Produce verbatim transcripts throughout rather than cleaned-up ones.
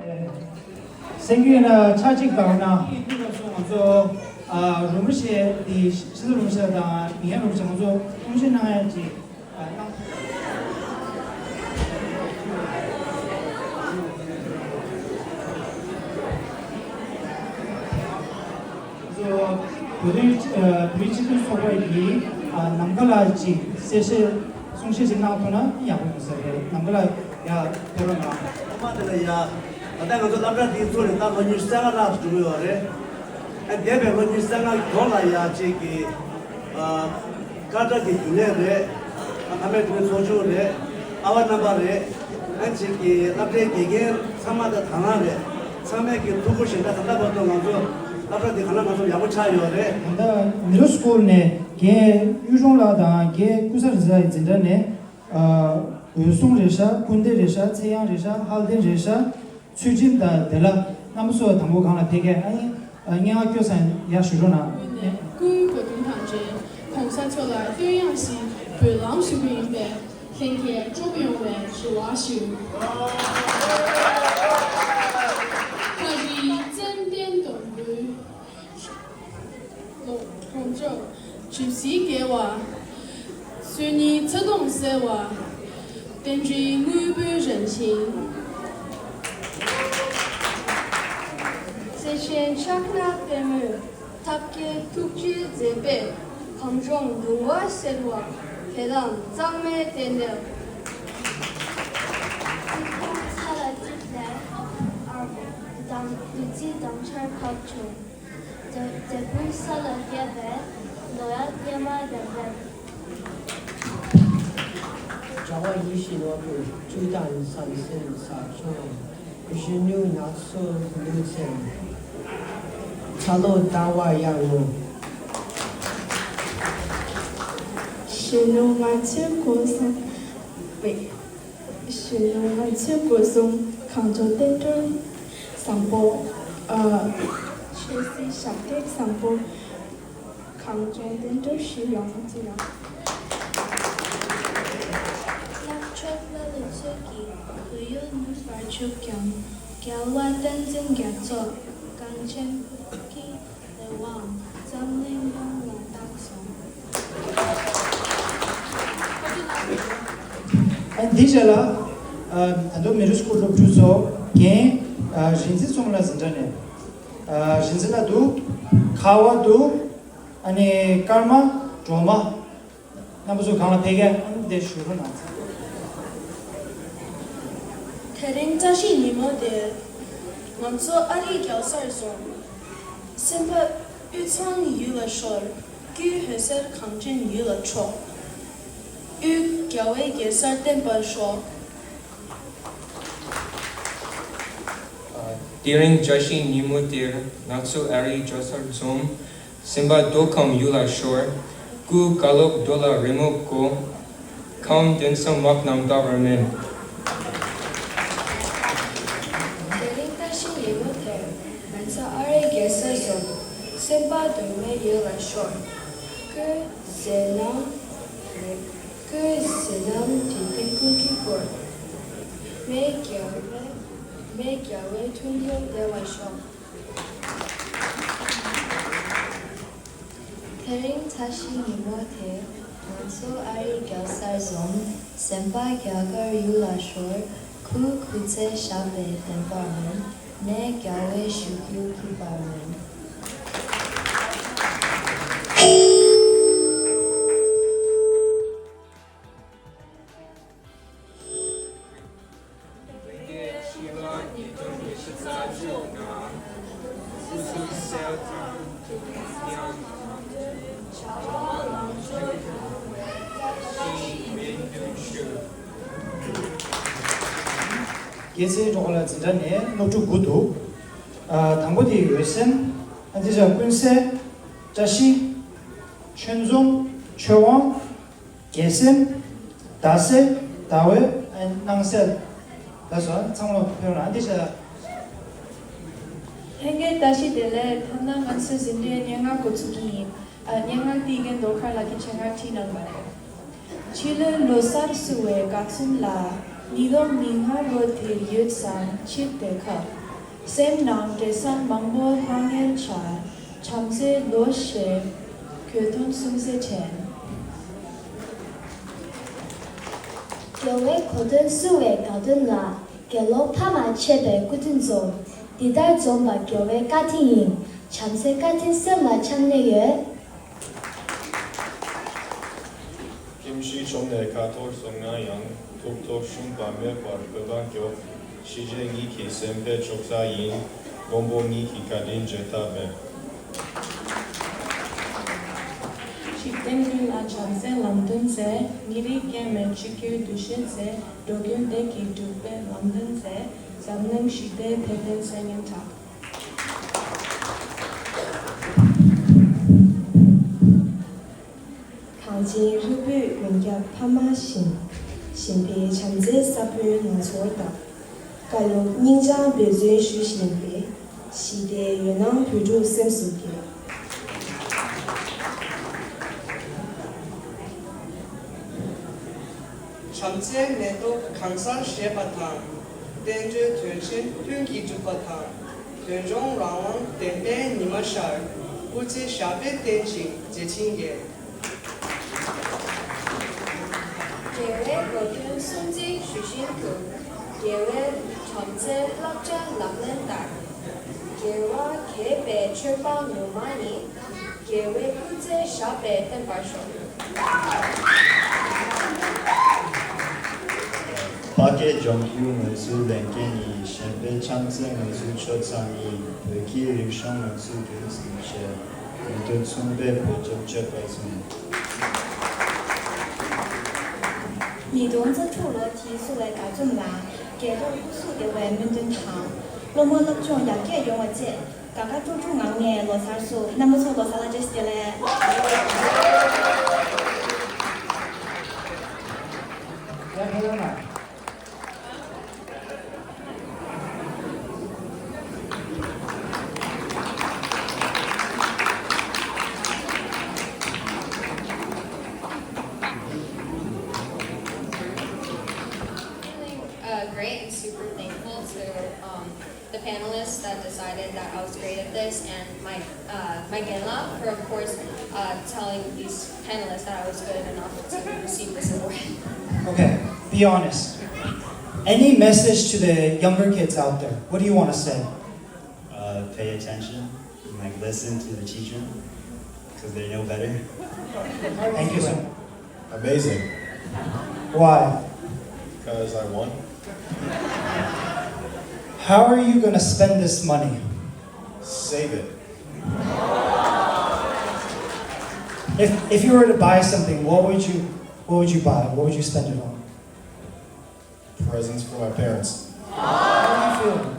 གསན་རྒྱུ་ཡིན་ན་ཆ་གཅིག་དང་ན། དེའི་སྐབས་སུ་ང་ཚོ་ཨ་རིན་པོ་ཆེ་དེ་ཤེས་རབ་རིན་པོ་ཆེ་དང་མི་ཡ་རིན་པོ་ཆེ་ང་ཚོ་གཏུམ་སྤྱོད་གནང་ཡ་ཅིག་ཨ་གནང་། ང་ཚོ་བོད་དོན་ཨ་བོད་སྤྱི་མཐུན་ཚོགས་པ་ཡིས་ཨ་ནམ་མཁའ་ལ་ཅིག་གསལ་བཤད་གསུང་བཤད་ཅིག་གནང་ཐུབ་ན་ཡག་པོ་ཡོང་ས་རེད། ནམ་མཁའ་ལ་ཡ་ཕེབས་རོགས་གནང་། ཨ་མ་དེ་ལ་ཡ། ད་ལྟ་ང་ཚོ་སློབ་གྲྭ་འདིའི་ཚུགས་ནས་ད་ལོ་ཉི་ཤུ་རྩ་ལྔ་ལྷག་འགྲོ་གི་ཡོད་རེད། ཨ་འདས་པའི་ལོ་ཉི་ཤུ་རྩ་ལྔ་གོང་ལ་ཡ་གཅིག་གི་ཨ་སྐད་གྲགས་ཀྱི་རྒྱུན་ལས་རེད། ཨ་ཕ་མའི་སྒྲུང་ཚོགས་ཆུང་རེད། ཨ་བ་རྣམ་པ་རེད། ཨ་གཅིག་གི་སློབ་གྲྭའི་དགེ་རྒན་ཚང་མ་དང་དང་བླངས་རེད། ཚང་མས་ཀྱི་ཐུགས་ཁུར་བཞེས་ད་ད་ལྟ་བར་དུ་ང་ཚོ་སློབ་གྲྭ་འདི་ག་ལ་ང་ཚོ་ཡག་པོ་ཆགས་ཡོད་རེད། ད་ལྟ་མི་རོ་སྐུལ་ནས་རྒན་གཡུ་སྒྲོན་ལགས་དང་རྒན་ཀུན་བཟང་རིག་འཛིན་ལགས་ཀྱི་འཛིན་གྲྭ་ནས་ཨ་འོད་སྲུང་རེད་ཤག་ཀུན་བདེ་རེད་ཤག་ཚེ་དབྱངས་རེད་ཤག་ཧལ་ལྡན་རེད་ཤག་ཚུལ་ཁྲིམས་དང་བདེ་ལ་རྣམ་པ་ཚོ་དང་པོ་སྒང་ལ་ཕེབས་མཁན་ཨ་ཡིན། ཨ་སྙན་ངག་སྐྱོ་ས་ཡག་ཞུ་རོགས་གནང་། སྐུའི་གོ་སྟོན་དང་འབྲེལ་གོང་ས་མཆོག་ལ་བསྟོད་དབྱངས་ཤིག་འབུལ་ལམ་ཞུ་རྒྱུ་ཡིན་པས་ལྷན་རྒྱས་སྤྲོ་པོ་ཡོང་བའི་རེ་བ་ཞུ། ཕ་རིའི་ཙན་དན་སྡོང་པོའི་ལོ་ལོངས་སྤྱོད་བཅུད་ཟིལ་རྒྱས་པ། སོན་རྙིའི་ཚ་གདུང་སེལ་བ། རྟེན་འབྲེལ་དངོས་པོའི་རང་བཞིན། བརྩེ་ཆེན་ཕྱག་ན་པདྨོས་ཐབས་མཁས་ཐུགས་རྗེའི་མཛད་པས་གངས་ལྗོངས་གདུང་བ་སེལ་བ། བོད་དང་གཙང་མའི་རྟེན་འབྲེལ། ཚ་ལ་གཅིག་ལས་ཨར་དང་བདུད་རྩི་དྭངས་ཆར་ཁ་བྱུང་། འབྲས་བུའི་ས་ལ་རྒྱས་པའི་ནོར་ཡ་སྙེ་མ་ལྡན་པའི། བྱ་བ་ཡིད་བཞིན་ནོར་བུ་བཅུད་དང་ཟང་ཟིང་ཟབ་ཆུང་། གཞོན་ནུ་ནགས་ཚལ་ལུས་ཚན། ཚ་ལོ་ཟླ་བ་ཡར་ངོ་། གཞོན་ནུ་ང་ཚོའི་སྒོ་གསུམ། གཞོན་ནུ་ང་ཚོའི་སྒོ་གསུམ་གངས་ལྗོངས་བསྟན་འགྲོའི་བཟང་པོ། ཨ། ཆོས་སྲིད་ཞབས་སྟེགས་བཟང་པོ། གངས་ལྗོངས་བསྟན་འགྲོར་ཞུ་ཡོང་ཅི་ཡང་། ལྷག་ཕྱོགས་ལ་ལུས་ཚོད་ཀྱིས་བོད་ཡུལ་ནུབ་པར་བཅུག་ཀྱང་། རྒྱལ་བ་བསྟན་འཛིན་རྒྱ་མཚོ་གངས་ཅན་སྐྱིད། ལས་དབང་འཛམ་གླིང་ཡོངས་ལ་བཏང་སོང་། ཨ་འདི་རྗེས་ལ་ཨ་ད་དུང་མི་རིགས་སྐོར་སློབ་ཕྲུག་ཚོ་རྒན་ཨ་རིག་འཛིན་བསོད་ནམས་ལགས་འཛིན་གྲྭ་ནས་ཨ་རིག་འཛིན་ལགས་འདུག་ཁ་བ་འདུག་ཨ་ནི་ཀརྨ་སྒྲོལ་མ། རྣམ་པ་ཚོ་གང་ལ་ཕེབས་མཁན་ཨ་ནི་དེ་ཞུ་རོགས་གནང་། དེ་རིང་བཀྲ་ཤིས་ཉིན་མོ་དེར། ང་ཚོ་ཨ་རིའི་རྒྱལ་སར་སོང་། སེམས་པ་དབུས་གཙང་ཡུལ་ལ་ཤོར། སྐུའི་འོད་ཟེར་གངས་ཅན་ཡུལ་ལ་འཕྲོ། དབུས་རྒྱལ་བའི་རྒྱལ་སར་བརྟན་པར་ཤོག་དེ་རིང་བཀྲ་ཤིས་ཉིན་མོ་དེར་ང་ཚོ་ཨ་རིའི་རྒྱལ་སར་འཛོམས། སེམས་པ་མདོ་ཁམས་ཡུལ་ལ་ཤོར། སྐུ་བཀའ་སློབ་རྡོ་ལ་རི་མོ་བརྐོས། ཁམས་དོན་གསུམ་དམག་རྣམས་དག་པར་མིན། དེ་རིང་བཀྲ་ཤིས་ཉིན་མོ་དེར་ང་ཚོ་ཨ་རིའི་རྒྱལ་སར་འཛོམས། སེམས་པ་མདོ་སྨད་ཡུལ་ལ་ཤོར། སྐུའི་མཛད་རྣམ། སྐུའི་མཛད་རྣམ་འཇིག་རྟེན་ཀུན་གྱིས་བཀུར། མེས་རྒྱལ་བའི་མེས་རྒྱལ་བའི་མཐུན་འགྱུར་བདེ་བར་ཤོག་དེ་རིང་བཀྲ་ཤིས་ཉིན་མོ་དེར་ང་ཚོ་ཨ་རིའི་རྒྱལ་སར་འཛོམས། སེམས་པ་རྒྱ་གར་ཡུལ་ལ་ཤོར། སྐུ་སྐུ་ཚེ་ཞབས་པད་བརྟན་པར་མིན། མེས་རྒྱལ་བའི་བཞུགས་ཡུལ་སྐྱིད་པར་མིན། རྒྱལ་སྲས་སྒྲོལ་དཀར་ལགས་འཛིན་གྲྭ་ནས་སློབ་ཕྲུག་དགུ་འདུག་ཨ་དང་པོ་དེ་འོད་སེམས། ཨ་དེ་བཞག་ཀུན་གསལ། བཀྲ་ཤིས། ཆོས་འཛོམས། ཆོས་དབང་། རྒྱལ་སེམས། ཟླ་གསལ། ཟླ་འོད། ཨ་སྣང་གསལ། ད་སོ་ཚང་མ་ཕེབས་རང་འདི་བྱ། ལྷན་རྒྱས་བཀྲ་ཤིས་བདེ་ལེགས། ཐ་ན་ང་ཚོའི་འཛིན་གྲྭའི་སྙན་ངག་འགོ་ཚུགས་ཀྱི་ཡིན། ཨ་སྙན་ངག་འདི་རྒན་རྡོ་དཀར་ལགས་ཀྱིས་ཆེད་མངགས་བྲིས་གནང་བ་རེད། ཕྱི་ལོའི་ལོ་གསར་བསུ་བའི་དགའ་ཚོམས་ལ། ཉིས་སྟོང་ཉི་ལྔ་ལོ་དེར་ཡོད་ཙང་ཕྱིར་དེ་ཁ། སེམས་ནང་བྲེལ་ཟམ་མང་པོ་ལྷང་ངེར་འཆར། བྱམས་བརྩེའི་ལོ་ཞེས་གྱོད་དོན་གསུང་ཚེ་དྲན། དགེ་བའི་གོ་དོན་བསུ་བའི་དགའ་སྟོན་ལ། དགེ་སློང་ཕ་མར་བཅས་པའི་སྐུ་མདུན་འཛོམས། འདི་ལྟར་འཛོམས་པ་དགེ་བའི་བཀའ་དྲིན་ཡིན། བྱམས་བརྩེའི་བཀའ་དྲིན་སེམས་ལ་འཆང་ནས་ཡོད། ཁྱིམ་གཞིས་ཆུང་ནས་ཁ་ཐོར་སོང་ན་ཡང་། ཐུགས་ཐོག་ཤུམ་པ་མེད་པར་བོད་པ་མགྱོགས། གཞིས་བྱེས་གཉིས་ཀྱི་སེམས་པའི་ཕྱུག་ས་ཡིན། མགོན་པོ་གཉིས་ཀྱི་བཀའ་དྲིན་བརྗེད་ཐབས་མེད། འཇིག་རྟེན་ཀུན་ལ་བྱམས་བརྩེའི་ལམ་སྟོན་མཛད། མི་རིགས་སྐྱེ་མེད་གཅིག་གྱུར་འདུ་ཤེས་མཛད། འགྲོ་ཀུན་བདེ་སྐྱིད་སྒྲུབ་པའི་ལམ་སྟོན་མཛད། འཛམ་གླིང་ཞི་བདེའི་དེད་དཔོན་མཚན་སྙན་གྲགས། གངས་ཅན་རིག་པའི་མགོན་སྐྱབས་ཕ་མ་བཞིན། གཞན་ཕན་བྱམས་བརྩེའི་ས་བོན་ལ་ཚོར་དང་། བཀའ་སློབ་སྙིང་བཅངས་འབད་བརྩོན་ཞུ་བཞིན་པའི། ཞི་བདེའི་འོད་སྣང་བོད་ཕྲུག་སེམས་སུ་སྐྱེ། བྱམས་བརྩེའི་མེ་ཏོག་གང་སར་བཞད་པ་དང་། བསྟན་འགྲོའི་དོན་ཆེན་ལྷུན་གྱིས་གྲུབ་པ་དང་། དོན་འགྲོ་རང་དབང་བདེན་པའི་ཉི་མ་ཤར། སྐུ་ཚེ་ཞབས་པད་བརྟན་ཅིང་བརྗིད་ཆེན་རྒྱས། དགེ་བའི་གོ་དོན་སྲུང་བརྩི་ཞུ་བཞིན་དུ། དགེ་བའི་བྱམས་བརྩེའི་བསླབ་བྱ་ལག་ལེན་བསྟར། དགེ་བ་དགེ་བའི་མཆོད་པ་ངོ་མ་ཡིན། དགེ་བའི་སྐུ་ཚེ་ཞབས་པད་བརྟན་པར་ཤོག། ཕ་སྐད་ལྗོངས་རྒྱུའི་ངོས་སུ་ལས་འགན་ཡིན། གཞན་ཕན་བྱམས་བརྩེའི་ངོས་སུ་ཆོས་ཚང་ཡིན། བོད་ཀྱི་རིག་གཞུང་ངོས་སུ་རྒྱུན་འཛིན་བྱེད། མི་དོན་མཚུངས་པའི་བོད་ལྗོངས་སྤྱོད་པ་བཟུང་། ཉིས་སྟོང་རྩ་དྲུག་ལོ་དེའི་བསུ་བའི་དགའ་འཛོམས་ལ། དགེ་སློང་སྐུ་གཟུགས་བདེ་བའི་སྨོན་འདུན་དང་། སློབ་མ་སློབ་སྦྱོང་ཡར་རྒྱས་ཡོང་བ་བཅས། དགའ་དགའ་སྤྲོ་སྤྲོ་ངང་ནས་ལོ་གསར་བསུ། རྣམ་པ་ཚོ་ལོ་གསར་ལ་བཀྲ་ཤིས་བདེ་ལེགས། Feeling uh, great and super thankful to um, the panelists that decided that I was great at this, and my uh, my genla for, of course, uh, telling these panelists that I was good enough to receive this award. Okay, be honest. Any message to the younger kids out there? What do you want to say? Uh, pay attention. Like, listen to the teacher, because they know better. Thank you, sir. Amazing. Why? Because I won. How are you gonna spend this money? Save it. If, if you were to buy something, what would you, what would you buy? What would you spend it on? Presents for my parents. How do you feel?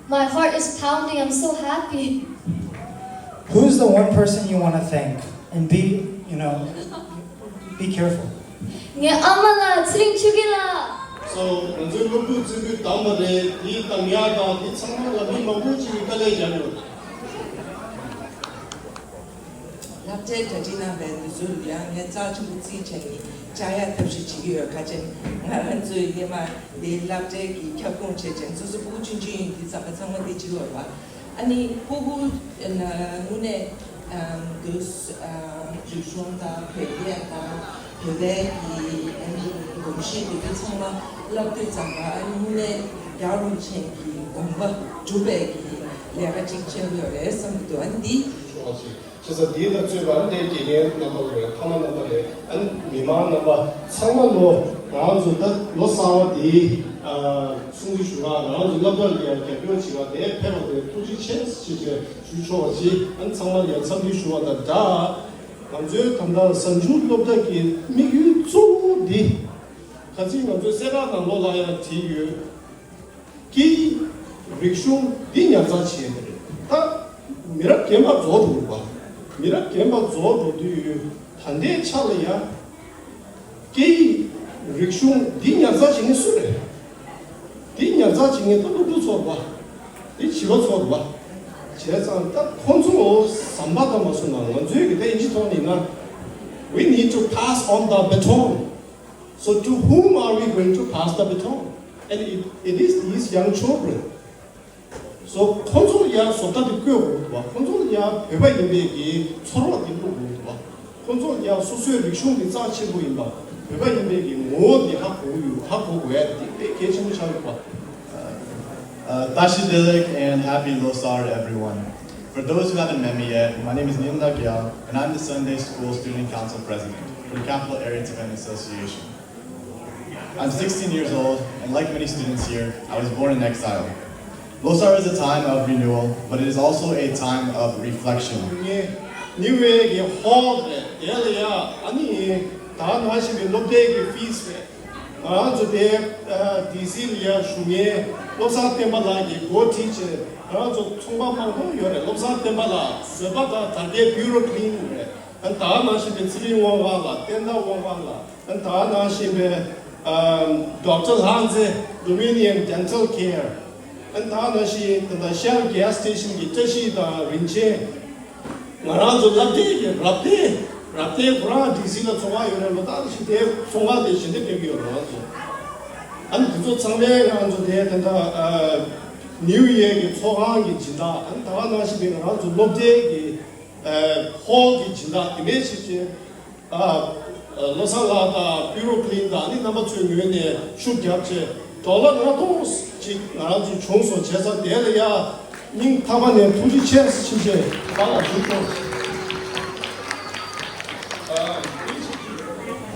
My heart is pounding. I'm so happy. Who's the one person you want to thank? And be, you know, be careful. ངའི་ཨ་མ་ལགས། ཚེ་རིང་ཆོས་སྐྱིད་ལགས། སོ། ང་ཚོའི་སློབ་ཕྲུག་བརྩི་བཀུར་བཏང་བ་རེད། དེའི་བཏང་ཡག་དང་དེ་ཚང་མ་ལ་མི་མང་པོ་ཅིག་གིས་དཀའ་ལས་བརྒྱབ་ཡོད། སློབ་གྲྭའི་གྲ་སྒྲིག་གནང་བའི་དུས་ཚོད་ལ་ཡང་ངས་རྩ་ཆེན་པོ་བརྩིས་བྱས་ནས་བཅར་ཡག་ཐབས་ཤེས་བྱེད་ཀྱི་ཡོད། ཁ་ཆེ་ང་རང་ཚོའི་སླེ་མ་འདིའི་སློབ་གྲྭའི་གི་ཁྱབ་ཁོངས་བྱས་བྱས་སོ་སོ་ཕྲུ་གུ་ཆུང་ཆུང་ཡིན་དུས་ཙམ་པ་ཚང་མ་འདི་བྱེད་ཀྱི་ཡོད་རེད་པ། ཨ་ནི་ཕྲུ་གུ་དངོས་གནས་འདུག་རིག་གཞུང་དང་བོད་སྐད་དང་བོད་པའི་གི་གོམས་གཤིས་འདི་ཚོ་ཚང་མ་བསླབ་དུས་ཙམ་པ་ཨ་ནི་དངོས་གནས་རྒྱལ་བ་རིན་པོ་ཆེ་གི་དགོངས་པ་སྒྲུབ་པའི་གི་ལས་ཀ་ཅིག་བྱེད་ཀྱི་ཡོད་རེད་བསམ་གྱི་འདུག་ཨ་ནི་འདི། བྱས་ཙང་འདི་ལ་གཙོས་པ་ཨ་ནི་དེ་དགེ་རྒན་རྣམ་པ་རེད། ཕ་མ་རྣམ་པ་རེད། ཨ་ནི་མི་མང་རྣམ་པ་ཚང་མ་ལོ་ང་རང་ཚོ་ད་ལོ་གསར་བ་འདི་སྲུང་བརྩི་ཞུ་བ། ང་རང་ཚོ་སློབ་གྲྭ་ལ་ཡང་རྒྱབ་སྐྱོར་བྱེད་པ་དེ་ཕེབས་པ་དེ་ཐུགས་རྗེ་ཆེ་ཞེས་ཞུ་ཆོག་པ་ཞིག་ཨ་ནི་ཚང་མ་ལ་ཡང་འཚམས་འདྲི་ཞུ་བ་དང་སྦྲགས། ང་ཚོའི་ད་ལྟ་གཟའ་མཇུག་སློབ་གྲྭ་གི་དམིགས་ཡུལ་གཙོ་བོ་འདི་ག་ཚོད་ང་ཚོའི་གསལ་བསྒྲགས་ནང་ལོགས་ལ་ཡང་བྲིས་ཡོད། སྐད་ཡིག་རིག་གཞུང་འདི་ཉར་ཚགས་བྱས་པ་རེད། ད་མི་རབས་རྒན་པ་རྫོགས་འགྲོ་གི་རེད་པ། མི་རབས་རྒན་པ་རྫོགས་འགྲོ་དུས་ད་ལྟའི་ཆ་ལ་ཡང་སྐད་ཡིག་རིག་གཞུང་འདི་ཉར་ཚགས་བྱེད་མཁན་སུ་རེད། འདི་ཉར་ཚགས་བྱེད་མཁན་ད་སློབ་ཕྲུག་ཚོ་རེད་པ། འདི་བྱིས་པ་ཚོ་རེད་པ། བྱས་ཙང་ད་ཁོང་ཚོ་ཟམ་པ་ད་མ་སོང་ན་ང་ཚོའི་གི་ད་ཨིན་ཇི་ཐོག་ནས་ན། We need to pass on the baton. So to whom are we going to pass the baton? And it, it is these young children. So ཁོང་ཚོ་ལ་ཡང་བཟོ་ལྟ་དེ་བཀོད་དགོས་འདུག་བ། ཁོང་ཚོ་ལ་ཡང་བོད་པ་ཡིན་པའི་གི་ཚོར་བ་དེ་བླུག་དགོས་འདུག་བ། ཁོང་ཚོ་ལ་ཡང་སོ་སོའི་རིག་གཞུང་དེ་རྩ་ཆེན་པོ་ཡིན་པ། བོད་པ་ཡིན་པའི་གི་ངོ་བོ་དེ་ཧ་གོ་ཡོད། ཧ་གོ་དགོས་ཡ་དེ་དཔེ་གལ་ཆེན་པོ་ཆགས་ཡོད་པ། Uh, Tashi Delek and happy Losar, everyone. For those who haven't met me yet, my name is Neil Nakyal, and I'm the Sunday School Student Council President for the Capital Area Tibetan Association. I'm sixteen years old, and like many students here, I was born in exile. Losar is a time of renewal, but it is also a time of reflection. ནིའུ་ཡོག་གི་ཧོལ་རེད། དེ་ལ་ཡ་ཨ་ནི་ད་ནང་བཞིན་པའི་སློབ་གྲྭའི་གི་ཕིས་རེད། ང་རང་ཚོ་དེ་ཨ་ཌི་སི་ལ་ཡ་བཞུགས་མཁན་བློ་བཟང་བསྟན་པ་ལགས་ཀྱིས་འགོ་ཁྲིད་བྱས། ང་རང་ཚོ་ཚོང་པ་མང་པོ་ཡོད་རེད། བློ་བཟང་བསྟན་པ་ལགས་བཟོད་པ་དང་དར་རྒྱས་བྷུ་རོ་ཀི་ལིན་རེད། ཨ་ནི་ད་ནང་བཞིན་པའི་ཚེ་རིང་དབང་འཕང་ལགས། བསྟན་དར་དབང་འཕང་ལགས། ཨ་ནི་ད་ནང་བཞིན་པའི་ཨ་ཌོག་ཊར་ལྷ་མཛེས། Dominion Dental Care། ཨ་ནི་ད་ནང་བཞིན་ད་ལྟ་ཤེལ་གྷེ་སི་སི་ཊེ་ཤན་གྱི་བཀྲ་ཤིས་དང་རིན་ཆེན། ང་རང་ཚོ་སློབ་གྲྭའི་གི་རབ་བརྟན། རབ་བརྟན་ཁོ་རང་ཌི་སི་ལ་ཚོང་ཁང་ཡོད་རེད། ལོ་ལྟར་བཞིན་དེ་ཚོང་ཁང་དེ་ཞལ་འདེབས་སྤྲད་ཀྱི་ཡོད་རེད། ང་ཚོ་ཨ་ནི་དེ་ཚོ་ཚང་མས་ང་ཚོ་དེ་ད་ལྟ་ཨ་ནིའུ་ཡོག་གི་ཚོགས་ཁང་གི་སྦྱིན་བདག་ཨ་ནི་ད་ག་ནང་བཞིན་པའི་ང་རང་ཚོ་སློབ་གྲྭའི་གི་ཨ་ཧོལ་གྱི་སྦྱིན་བདག་དེ་འདྲས་བྱས་བྱས། ཨ་བློ་བཟང་ལགས་དང་བྷུ་རོ་ཀི་ལིན་དང་ནི་རྣམ་པ་ཚོའི་ངོས་ནས་ཤུགས་བརྒྱབ་བྱས་ཌོ་ལར་ལྔ་སྟོང་ཅིག་ང་རང་ཚོས་བྱུང་སོང་། བྱས་ཙང་དེ་ལ་ཡ་སྙིང་ཐག་པ་ནས་ཐུགས་རྗེ་ཆེ་ཞུ་བྱས་བདག་ལ་ཞུ་ཆོག་ད་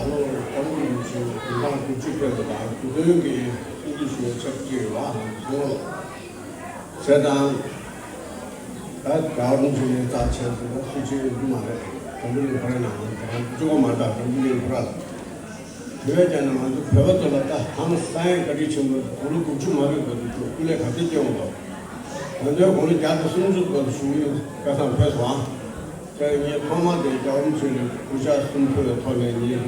ལོ་ཀྲུང་གོ་ཡུལ་གྱི་དགུན་གྲངས་དགུ་བཅུ་སྤེལ་བ་དང་དགུ་སྟོན་གྱི་སྲུང་བརྩི་ཞུ་བའི་ཕྱག་བྲིས་ལ་ཧང་སོང་། བྱས་ཙང་། ད་རྒྱལ་བ་རིན་པོ་ཆེ་ལས་རྩ་ཆེ་སོང་ན་སུ་ཆེ་ཡོད་རྒྱུ་མ་རེད། འཛམ་བུ་གླིང་ཁོ་རའི་ནང་ལ་དེ་རང་གཅིག་པོ་མ་རེད། འཛམ་བུ་གླིང་ཁོ་ར་ལ། དེ་བས་ཀྱང་ང་ཚོ་བོད་པ་ཚོ་ལ་ད་ཧང་སང་བཀའ་དྲིན་ཆེན་པོ། དགུང་ལོ་དགུ་བཅུ་མ་ཕེབས་བར་དུ་སྐུ་ལས་ག་ཚད་སྐྱོན་འོང་། ང་ཚོའི་དགུང་ལོ་བརྒྱ་དང་སུམ་ཅུ་བར་དུ་བཞུགས་ཡོད། བཀའ་ཐང་ཕེབས་སོང་ཨ། ཁྱེད་ངས་ཐོག་མ་དེ་རྒྱལ་བ་རིན་པོ་ཆེ་ལ་གུས་ཕྱག་གསུམ་ཕུལ་བའི་ཐོག་ནས་ངས་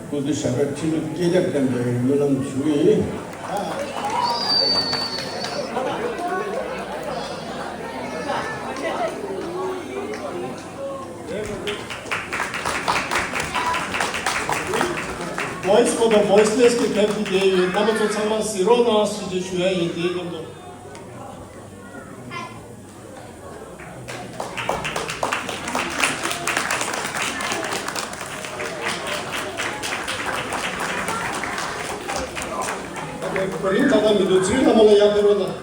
སྐུ་ཚེ་ཞབས་པད་ཁྲི་ལོ་བསྐལ་བརྒྱར་བརྟན་པའི་སྨོན་ལམ་ཞུ་གི་ཡིན། Voice for the Voiceless གི་ཕེབས་ཀྱི་དེ་ཡིན། རྣམ་པ་ཚོ་ཚང་མ་གཟིགས་རོགས་གནང་ཞེས་ཞུ་ཡ་ཡིན། དེའི་སྐབས་དུ། ཨ་ནི་གོ་རིམ་ད་ལྟ་མི་འདུག་ཚུལ་ལྷ་མོ་ལ་ཡར་ཕེབས་རོགས་གནང་།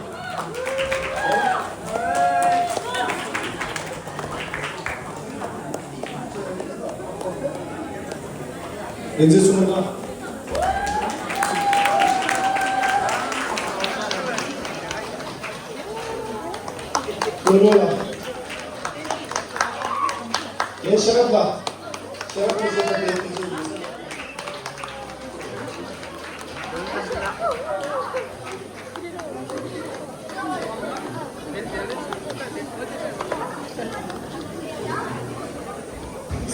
ལེན་ཚེ་སུ་མ་ན། ལོ་ལོ་ལ། ལེན་ཤེས་རབ་ལ། ཤེས་རབ་ལ་ཟེར་བ་དེ་དེ་ཚོ་ཡིན།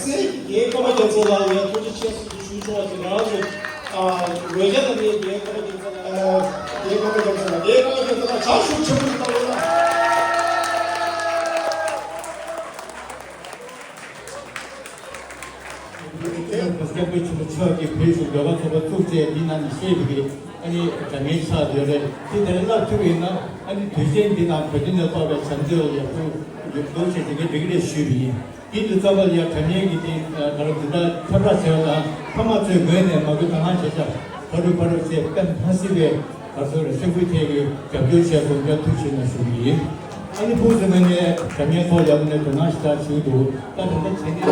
སེ་རྒན་ཀརྨ་རྒྱ་མཚོ་ལགས་ལ་ཐུགས་རྗེ་ཆེ་ཞུ་ཆོག་པ་དེ་ང་རང་ཚོ་ཨ་ལོ་བརྒྱ་ལ་ནས་རྒན་ཀརྨ་རྒྱ་མཚོ་ལགས། ཨ་རྒན་ཀརྨ་རྒྱ་མཚོ་ལགས། རྒན་ཀརྨ་རྒྱ་མཚོ་ལགས་ཕྱག་ཤུགས་ཆེན་པོ་ཞིག་བཏང་རོགས་གནང་། སྐྱབས་མགོན་ཆེན་པོ་མཆོག་གིས་བོད་ཀྱི་འགྲོ་བ་ཚོགས་པ་བཙུགས་ཏེ་འདི་ནང་ནས་བཤད་པའི་ཨ་ནི་དྲ་བརྙན་ཆགས་ཡོད་རེད། དེ་དེར་བསླབ་ཐུབ་ཡིན་ན་ཨ་ནི་དུས་ཆེན་འདི་ནང་བོད་དོན་ལ་དཔག་པའི་བྱམས་བརྩེ་ཡག་པོ་ཡོང་འདུག་ཅེས་དེ་གའི་འགྲིག་རེད་ཞུས་པ་ཡིན། དེ་དུས་ཙམ་པ་ལ་ཡང་དྲ་བརྙན་གྱི་དེ་ག་རེ་འདི་ལྟར་ཁྱབ་བསྒྲགས་བྱས་པ་དང་ཕ་མ་ཚོའི་ངོས་ནས་མ་གུ་དང་ལེན་བྱས་ཤག་ཕ་རུ་ཕ་རུ་བྱས་དཔེ་མ་སྲིད་པའི་ག་ཚོད་རེ་སེམས་འགུལ་ཐེབས་ཀྱི་རྒྱབ་སྐྱོར་བྱས་སོང་། ཡ་ཐུགས་རྗེ་གནང་ཞུ་གི་ཡིན། ཨ་ནི་ཕུགས་སུ་མ་ནས་དྲ་བརྙན་ཐོག་ཡག་པོ་ནས་དོ་སྣང་ཞེ་དྲག་ཞུ་འདུག་ད་དེ་འདྲ་བྱས་ནས།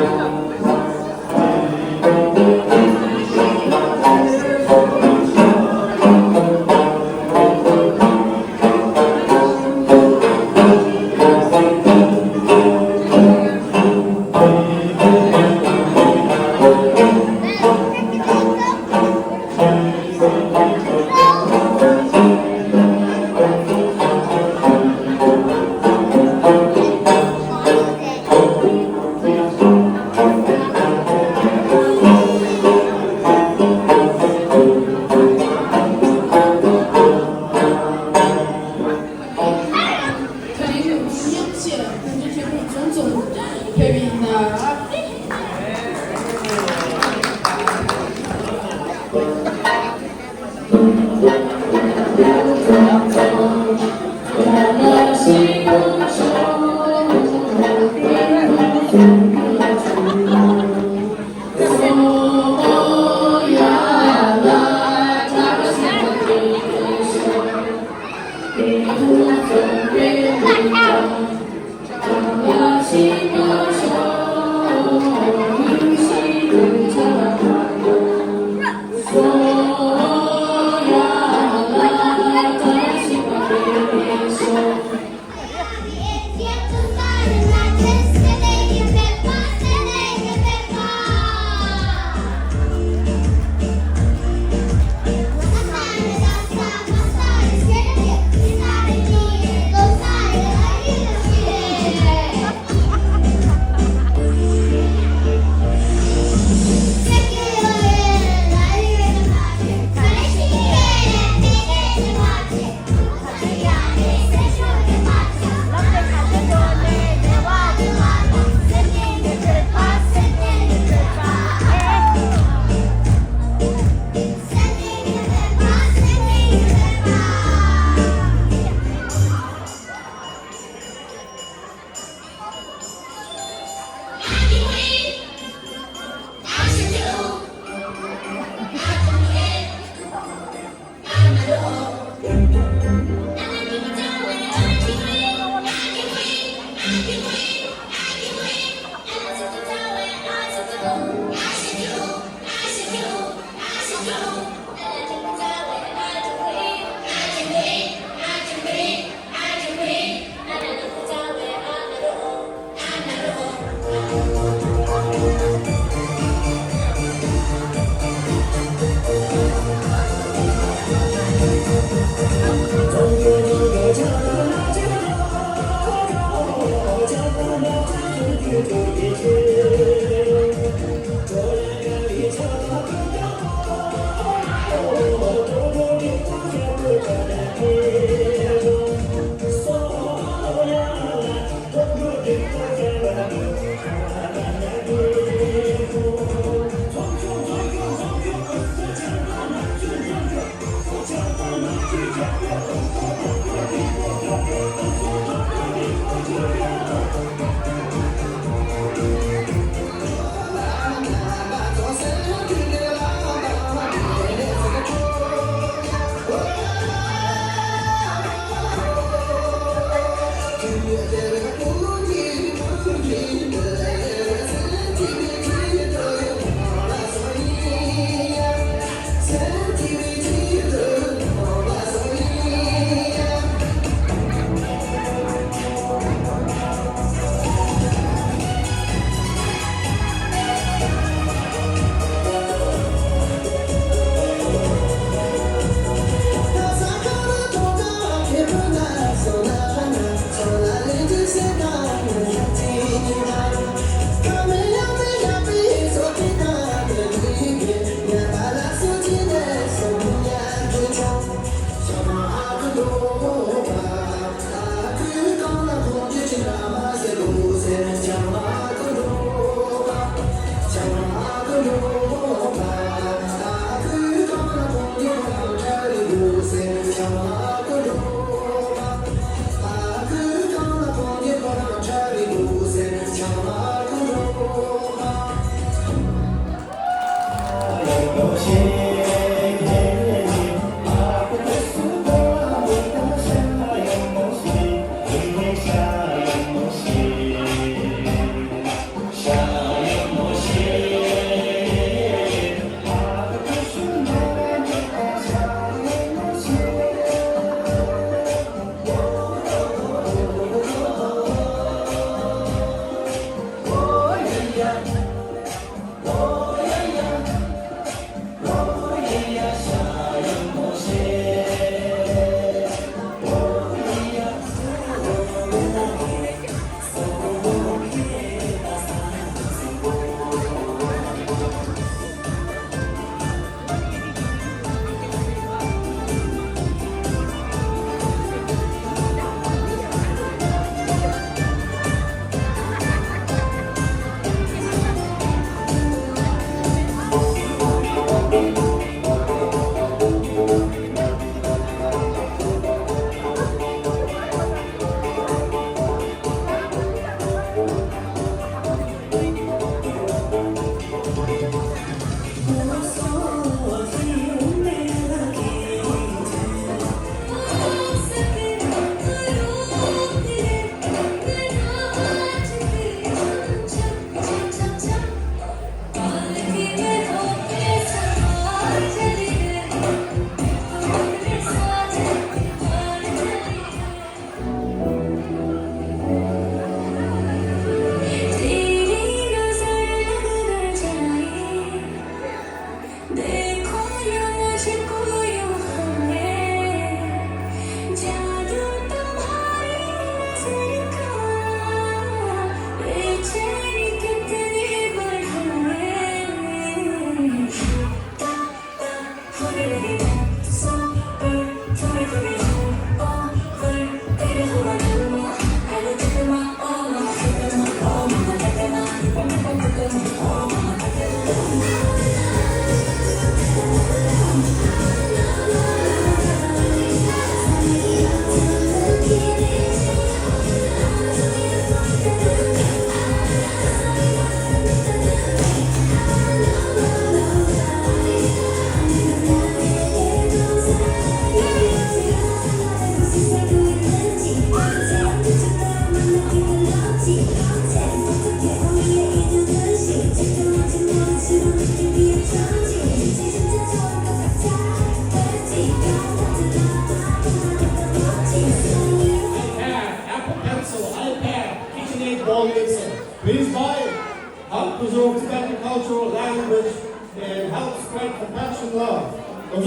Preserve Tibetan cultural language and help spread compassion love. It's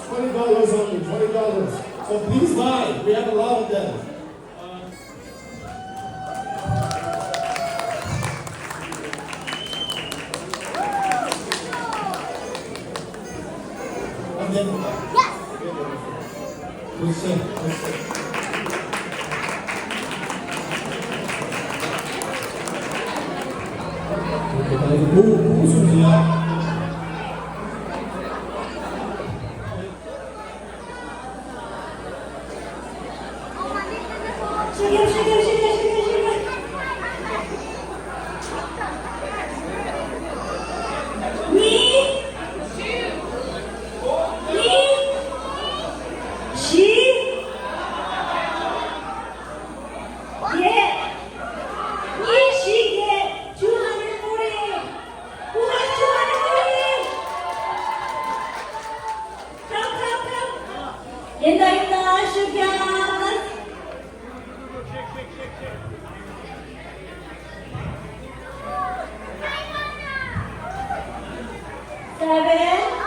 twenty dollars only, twenty dollars. So please buy. We have a lot of them. Seven.